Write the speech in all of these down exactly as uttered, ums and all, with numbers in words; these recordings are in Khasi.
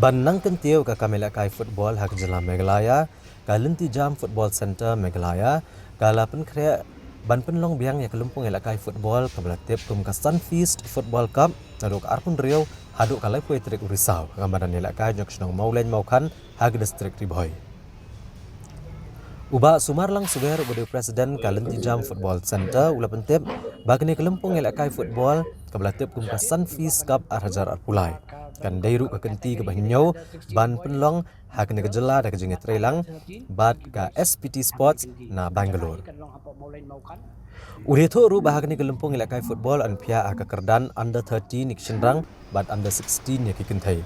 Ban nang kyntiew ka kam ïalehkai football ha ka jylla Meghalaya, ka Lynti Jam Football Centre Meghalaya ka la pynkhreh ban pynlong biang ïa ka lympung ïalehkai football kaba la tip kum ka Sunfeast Football Cup naduh ka arphew hynriew haduh ka laiphew tarik u Risaw ha ka madan ïalehkai jong ka shnong Mawleiñ Mawkhan ha ka district Ri Bhoi. U Bah Sumarlang Suber uba dei u president ka Lynti Jam Football Centre u la pyntip ba kane ka lympung ïalehkai football kaba la tip kum ka Sunfeast Cup ar hajar arphew lai kan dei ruh ka kynti kaba hynñiew ban pynlong ha kane ka jylla da ka jingïatreilang bad ka S P T Sports na Bangalore. U la ïathuh ruh ba ha kane ka lympung ïalehkai football yn phiah ha ka kyrdan under thirteen ïa ki shynrang bad under sixteen ïa ki kynthei.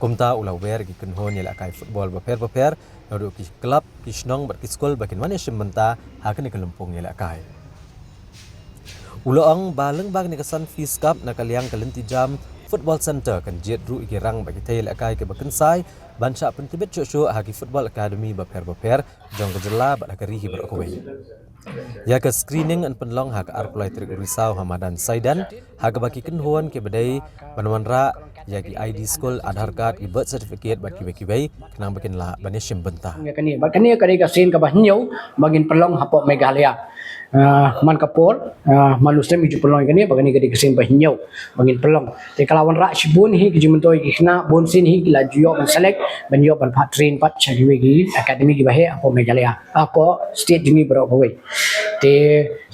Kumta u la wer ïa ki kynhun ïalehkai football bapher bapher naduh ki club, ki shnong bad ki skul ba kin wan ïashim bynta ha kane ka lympung ïalehkai. U la ong ba lyngba kane ka Sunfeast Cup na ka liang ka Lynti Jam Football Centre kan jied ruh ïa ki rang bad ki thei ïalehkai kiba kynsai ban shah pyntbit shuh shuh ha ki football academy bapher bapher jong ka jylla bad ha ka ri hi baroh kawei. Ïa ka screening yn pynlong ha ka arphew lai tarik u Risaw ha madan Saidan ha kaba ki kynhun kiba dei ban wanrah ïa ki I D school, Aadhaar card, ki birth certificate bad kiwei kiwei khnang ba kin lah ban ïashim bynta. Ïa kane, bad kane ka dei ka sien kaba hynñiew ba ngin pynlong hapoh Meghalaya. Ah, man ka por, ah, man u snem ngi ju pynlong ïa kane, bad kane ka dei ka sien ba hynñiew ba ngin pynlong. Te ka la wanrah shibun hi ki jingmyntoi ki khynnah, bun sien hi ki la ju ïoh ban select ban ïoh ban phah train pat sha kiwei ki academy kiba heh hapoh Meghalaya, hapoh state jong ngi baroh kawei. Te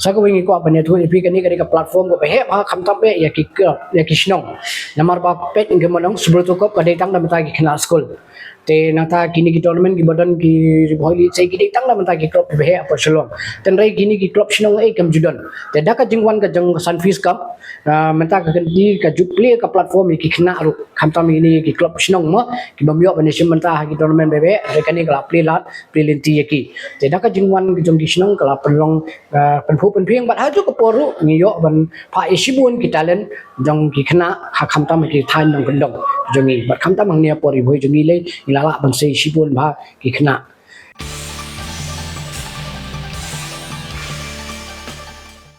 sa kawei ngi kwah ban ïathuh ïa phi, kane ka dei ka platform kaba heh bha khamtam eh ïa ki club, ïa ki shnong. Namar ba peit ngi mano, Subrata Cup ka dei tang da mynta ki khynnah skul. Te nangta kine ki tournament kiba don ki Ri Bhoi League ki dei tang da mynta ki club kiba heh hapoh Shillong. Hynrei kine ki club shnong eh kam ju don. Te da ka jingwan ka jong ka Sunfeast Cup, ah, mynta ka kynti ka ju plie ka platform ïa ki khynnah ruh. Khamtam ïa kine ki club shnong mo kibym ïoh ban ïashim bynta ha ki tournament bapher, hynrei kane ka la plie lad, plie lynti ïa ki. Te da ka jingwan ka jong ki shnong ka la pynlong, ah, pynphuh pynphieng bad ha kajuh ka por ruh ngi ïoh ban phah ïa shibun ki talent jong ki khynnah ha khamtam ha ki thaiñ nongkyndong jong ngi. Bad khamtam hangne hapoh Ri Bhoi jong ngi lei ngi la lah ban sei shibun bha ki khynnah.